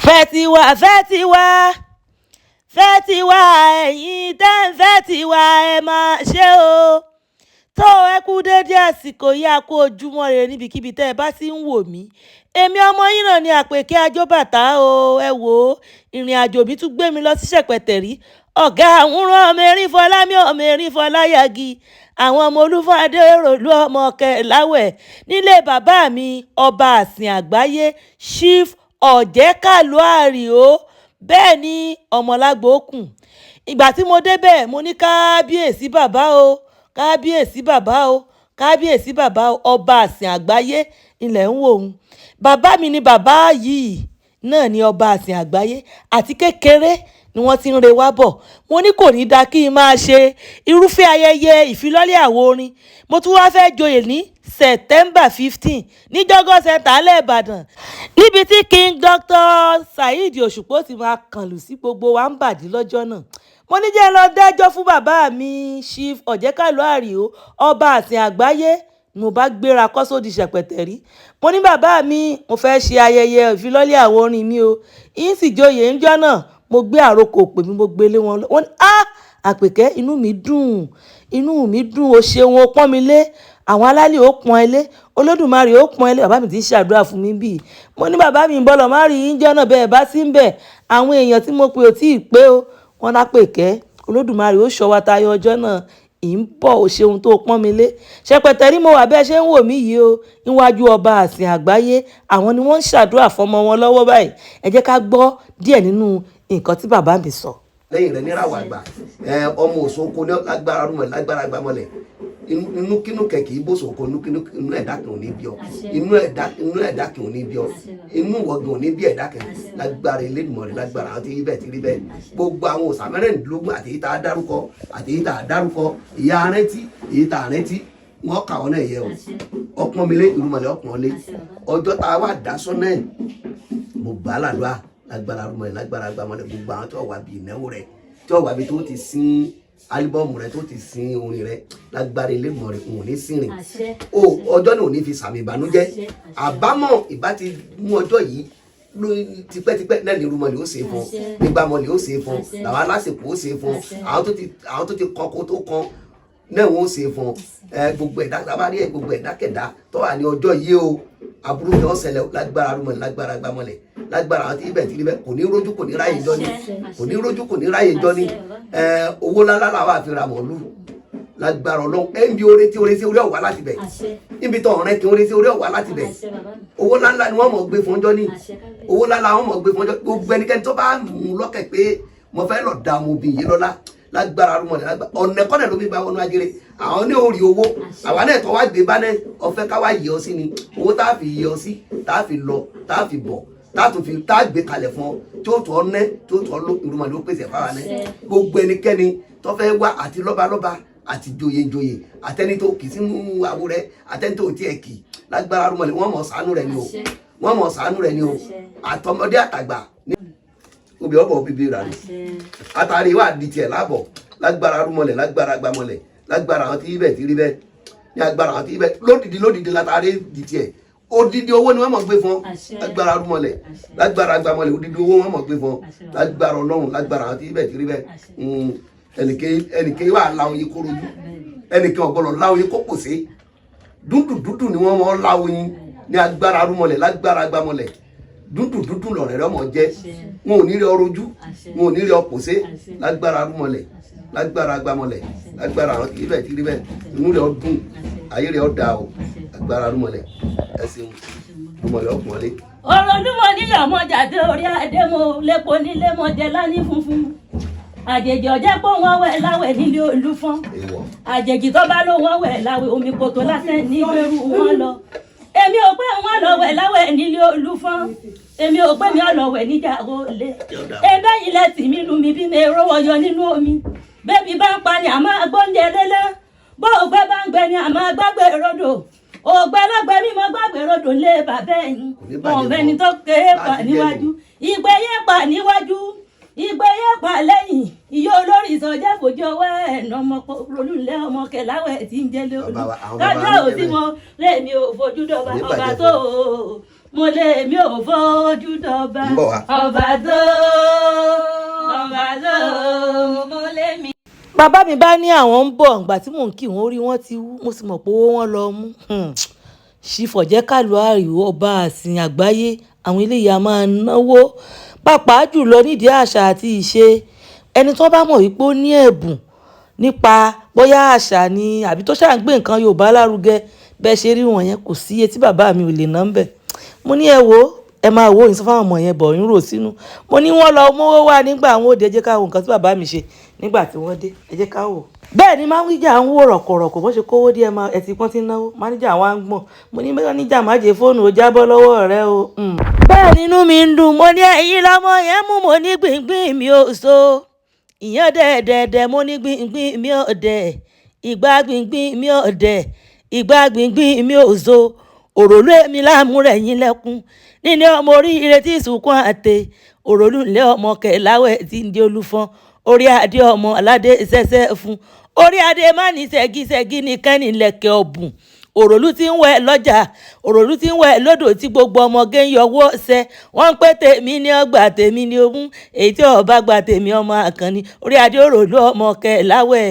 Fẹ́ tiwa, fẹ́ tiwa, fẹ́ tiwa, ẹ̀yin tẹ́ ń fẹ́ tiwa, ẹ máa ṣe o. Tó ẹ kú déédé àsìkò yìí, a kú ojúmọ́ rere níbikíbi tẹ́ ẹ bá ti ń wò mí. Èmi ọmọ yín náà ni Àpèkẹ́ Ajóbàtà o. Ẹ wò ó, ìrìn àjò mi tún gbé mi lọ sí Ṣẹ̀pẹ̀tẹ̀rí. Ọ̀gá àwòrán ọmọ erin Fọlámi, ọmọ erin Fọláyàgì, àwọn ọmọ Olúfadé ròlú, ọmọ Kẹláwẹ̀ nílé bàbá mi, ọba àsìn àgbáyé, Chief Ọ̀jẹ̀kálù Àrìó. Bẹ́ẹ̀ ni ọmọlágbókùn. Ìgbà tí mo débẹ̀, mo ní kábíyèsí bàbá o, kábíyèsí bàbá o, kábíyèsí bàbá o, ọba àsìn àgbáyé ilẹ̀ ń wò ó. Bàbá mi ni bàbá yìí náà ni ọba àsìn àgbáyé, àti kékeré ni wọ́n ti ń re wá bọ̀. Mo ní kò ní dáa kí n máa ṣe irúfẹ́ ayẹyẹ ìfilọ́lẹ̀ àwo orin. Mo tún wáá fẹ́ joyè ní September 15 ní Jọ́gọ́ Centre alẹ́ Ìbàdàn, níbi tí King Dr. Saheed Òṣùpá ti máa kànlù sí gbogbo wa ń bàdí lọ́jọ́ náà. Mo ní jẹ́ lọ dájọ́ fún bàbá mi, Chief Ọ̀jẹ̀kálù Àrìó, ọba àsìn àgbáyé. Mo bá gbéra kọ́sódì Ṣẹ̀pẹ̀tẹ̀rí. Mo ní bàbá mi, mo fẹ́ ṣe ayẹyẹ ìfilọ́lẹ̀ àwo orin mi o, yín sì joyè ńjọ́ náà. Mo gbé àrokò pè mí, mo gbélé wọn lọ. Wọ́n ní, "Ah, Àpèkẹ́, inú mi dùn, inú mi dùn o, ṣeun o, pọ́n mi lé. Àwọn alálẹ̀ ó pọ́n ẹ lé, Olódùmarè ó pọ́n ẹ lé." Bàbá mi ti ń ṣàdúrà fún mi bíi. Mo ní bàbá mi ń bọ̀ lọ má rí ńjọ́ náà bẹ́ẹ̀ bá sí ń bẹ̀. Àwọn èèyàn tí mo pe ò tí ì pé o. Wọ́n lápèkẹ́, Olódùmarè ó ṣọ́ wa tayọ ọjọ́ náà. Ì ń bọ̀ o, ṣeun tó pọ́n mi lé. Ṣẹ̀pẹ̀tẹ̀rí mo wà bẹ́ẹ̀ ṣe ń wò mí yìí o. Níwájú ọba àsìn àgbáyé, àwọn ni wọ́n ń ṣàdúrà fọmọ wọn lọ́wọ́ báyìí. Ẹ jẹ́ ká gbọ́ díẹ̀ nínú nǹkan tí bàbá mi sọ. Lẹ́yìn rẹ̀ níràwọ̀ àgbà, ọmọ òṣòkò ní lágbára rúmọ̀, lágbára gbàmọ̀lẹ̀, inú kínú kẹ̀kẹ́ ibòsòkò, inú kínú, inú ẹ̀dá kan ò ní bí ọ, inú ẹ̀dá kan ò ní bí ọ, inú wọ̀gàn ò ní bí ẹ̀dá kan, lágbára Elédùmarè, lágbára àwọn tí rí bẹ́ẹ̀ tí rí bẹ́ẹ̀. Gbogbo àwọn òòṣà mẹ́rìndínlógún, àti èyí tá a dárúkọ àti èyí tá a dárúkọ, ìyá arántí, èyí tá a rántí, wọn kà wọn náà yẹ o. Ọpọ́n mi lé, ìrúmọlẹ̀ ọpọ́n lé. Ọjọ́ tá a wà dá sọ́nà ẹ̀, mo gbà á làdúrà, lágbára rúmọlẹ̀, lágbára gbàmọlẹ̀, gbogbo àwọn tó wà bí ìnáwó rẹ̀, tí ó wà bí tó ti sin álíbọ̀mù rẹ̀, tó ti sin orin rẹ̀, lágbára Elédùmarè, òun ò ní sìn rìn o. Ọjọ́ náà ò ní fi sàmì ìbànújẹ́. Àbámọ̀ ìbá ti mú ọjọ́ yìí ló tipẹ́tipẹ́ náà ní irúmọlẹ̀ ó ṣe fún, nígbàmọlẹ̀ ó ṣe fún, làwọn alásèpọ̀ ó ṣe fún, àwọn tó ti kan kó tó kan náà wọ́n ó ṣe fún ẹ. Gbogbo ẹ̀dá tábàárí ẹ, gbogbo ẹ̀dá kẹ̀dá tó wà ní ọjọ́ yìí o, aburú ni wọ́n ṣẹlẹ̀, lágbára rúmọlẹ̀, lágbára gbàmọlẹ̀, lágbára àwọn tí ibẹ̀ tí ibẹ̀ kò ní rójú, kò ní ráyè jọ ní, kò ní rójú, kò ní ráyè jọ ní. Ẹ owó ńláńlá làwọn àfi ra mọ̀lú, lágbára Ọlọ́run. Ẹ ń bi oore tí oore tí orí ọ̀wá láti bẹ̀, níbi tó ọ̀rẹ́ kí oore tí orí ọ̀wá láti bẹ̀. Owó ńláńlá ni wọ́n mọ̀ gbé fún ọjọ́ ní, owó ńláńlá wọ́n mọ̀ gbé fún ọjọ́. Gbogbo ẹnikẹ́ni tó bá mú lọ́kẹ̀ pé mo fẹ́ lọ da ọmọbìnrin yìí lọ́lá, lágbára rúmọlẹ̀, lágbára ọ̀nà kọ́nà ló fi gba wọnú ajere, àwọn ní orí owó àwa náà tó wá gbé bá náà ọ̀fẹ́ ká wá yẹ ọ sí ni owó tá a fi yẹ ọ sí, tá a fi lọ, tá a fi bọ̀, tá a tún fi tá a gbé kalẹ̀ fún ọ, tí ó tọ́ ọ ná, tí ó tọ́ ọ ló, ìrúmọlẹ̀ ó pèsè fáwa náà. Gbogbo ẹnikẹ́ni tó fẹ́ wá, àti lọ́balọ́ba àti joyèjoyè, àtẹni tó kì sínú àwo rẹ, àtẹni tó tiẹ̀ kì, lágbára rúmọlẹ̀, wọ́n mọ̀ ṣàánú rẹ ni o, wọ́n mọ̀ ṣàánú rẹ ni o, àtọmọdé àtàgbà obì ọbọ bíbí rà ní àtàrí wà di tiẹ̀ lábọ̀, lágbára rúmọlẹ̀, lágbára gbàmọlẹ̀, lágbára àwọn tí ibẹ̀ ti rí bẹ́ẹ̀ ní agbára àwọn tí ibẹ̀ lódìdí lódìdí látàrí di tiẹ̀. Odidi owó ni wọ́n mọ̀ gbé fún, lágbára rúmọlẹ̀, lágbára gbàmọlẹ̀, odidi owó wọ́n mọ̀ gbé fún, lágbára Ọlọ́run, lágbára àwọn tí ibẹ̀ ti rí bẹ́ẹ̀. Ẹnìké wà láwọn yìí kó rojú, ẹnìkan ọ̀gbọ́dọ̀ láwọn yìí kó pòsé. Dúdú dúdú ni wọ́n mọ̀ láwọn yìí ní agbára rúmọlẹ̀, lágbára gbàmọlẹ̀. Dúdú dúdú lọ̀rẹ́ rẹ mọ̀ jẹ́. Wọn ò ní rí ọ rojú, wọn ò ní rí ọ pòsé, lágbára rúmọlẹ̀, lágbára gbàmọlẹ̀, lágbára àwọn tí ibẹ̀ ti rí bẹ́ẹ̀. Inú rẹ̀ ọ dùn, ayé rẹ̀ ọ da o, agbára rúmọlẹ̀. Ẹ ṣeun, rúmọlẹ̀ ọkùnrin. Ọ̀rọ̀ olúmọ níyàmọ jáde orí adé, mo lépo nílé, mo jẹ lání funfun. Àjèjì ọ̀jẹ́ pé wọ́n wẹ̀ láwẹ̀ nílé Olúfọ́n. Èèwọ̀. Àjèjì tó bá ló wọ́n wẹ̀ láwẹ̀, omi kòtò lásán ní gbèrú wọn lọ. Èmi ò pé wọ́n lọ wẹ̀ láwẹ̀ nílé Olúfọ́n, èmi ò pé mi ò lọ wẹ̀ níjà olè. Ebe yìí lẹ tì mí lu mi bí mi rówó yọ nínú omi. Bébí bá ń pa ni àmọ́ agbóúnjẹ lélẹ́, bó ògbẹ́ bá ń gbẹ ni àmọ́ gbàgbé rodò. Ògbẹ́ lọ́gbẹ́ mímọ́ gbàgbé rodò lé bàbá ẹ̀yìn. Kò ní bàjẹ́. Ọ̀bẹ ni fún ọ. tó ké pa Láti jẹ́ níwájú, ìgbẹ́ yé pa níwájú, ìgbẹ́ yé pa lẹ́yìn. Ìyá olórí ìsọjẹ́ fojú ọwọ́ ẹ̀ nà ọmọ olùlẹ̀ ọmọ kẹláwẹ̀ tí ń jẹ́lé olú. Bàbá àwọn bàbá kájọ́ wa ò sí ní mọ́ lẹ́mi ò fojú dọ̀bà Kò ní ọba bàjẹ́ tó fún ọ. Mo lè mi ò fojú dọba. Ń bọ̀ wá. Ọba tó, ọba tó, mo lè mi. Bàbá mi bá ní àwọn ń bọ̀. Ǹgbà tí mò ń kí wọn, orí wọn ti wú, mo sì mọ̀ pé owó wọn lọ mú. Ṣìfọ̀jẹ́kàlù àríwó ọba àsìn àgbáyé, àwọn eléyìí a máa náwó, pàápàá jùlọ nídìí àṣà àti ìṣe. Ẹni tó bá mọ̀ wípé ó ní ẹ̀bùn nípa bóyá àṣà ni àbí tó ṣáà ń gbé nǹkan Yorùbá lárugẹ, bẹ́ẹ̀ ṣe rí wọn yẹn, kò sí iye tí bàbá mi ò lè ná ń bẹ̀. Mo ní ẹ wo, ẹ máa wo ìsọ fáwọn ọmọ yẹn bọ̀ ń rò sínú. Mo ní wọ́n lọ mówó wá nígbà àwọn òde. Ẹ jẹ́ ká wo nǹkan tí bàbá mi ṣe nígbà tí wọ́n dé. Ẹ jẹ́ ká wò. Bẹ́ẹ̀ ni máníjà ń wò rọ̀kọ̀rọ̀kọ̀ bó ṣe kówó díẹ̀ máa ẹ̀ tí pọ́n ti ń náwó. Máníjà wa ń gbọ̀n. Mo ní máníjà, má jẹ́ fóònù ó jábọ́ lọ́wọ́ rẹ o. Bẹ́ẹ̀ nínú mi ń dùn. Mo ní ẹ̀yin lọ́mọ yẹn mú. Mo ní gbìngbìn mi ò so ìyẹn dẹ̀ẹ̀dẹ̀ẹ̀dẹ̀. Mo ní gbìngbìn mi ò dẹ̀ ìgbà, gbìngbìn mi ò dẹ̀ ìgbà, gbìngbìn mi ò so òròlú èmi láàmú rẹ̀ yín lẹ́kún nínú ọmọ oríire tí ìsùnkún àtẹ òròlú ńlẹ̀ ọmọ kẹláwẹ̀ tí ń di olúfọ́n orí adé, ọmọ aládé ṣẹṣẹ fún orí adé má ní ṣẹ́gíṣẹ́gí nìkan nílẹ̀kẹ̀ ọ̀bùn. Òròlú tí ń wẹ̀ lọ́jà, òròlú tí ń wẹ̀ lódò, tí gbogbo ọmọge ń yọwọ́ ṣẹ wọ́n ń pẹ́ tèmi ní ọgbà, tèmi ní ogún, èyí tí ọba gba tèmi, ọmọ àkànní orí adé, òròlú ọmọ kẹláwẹ̀.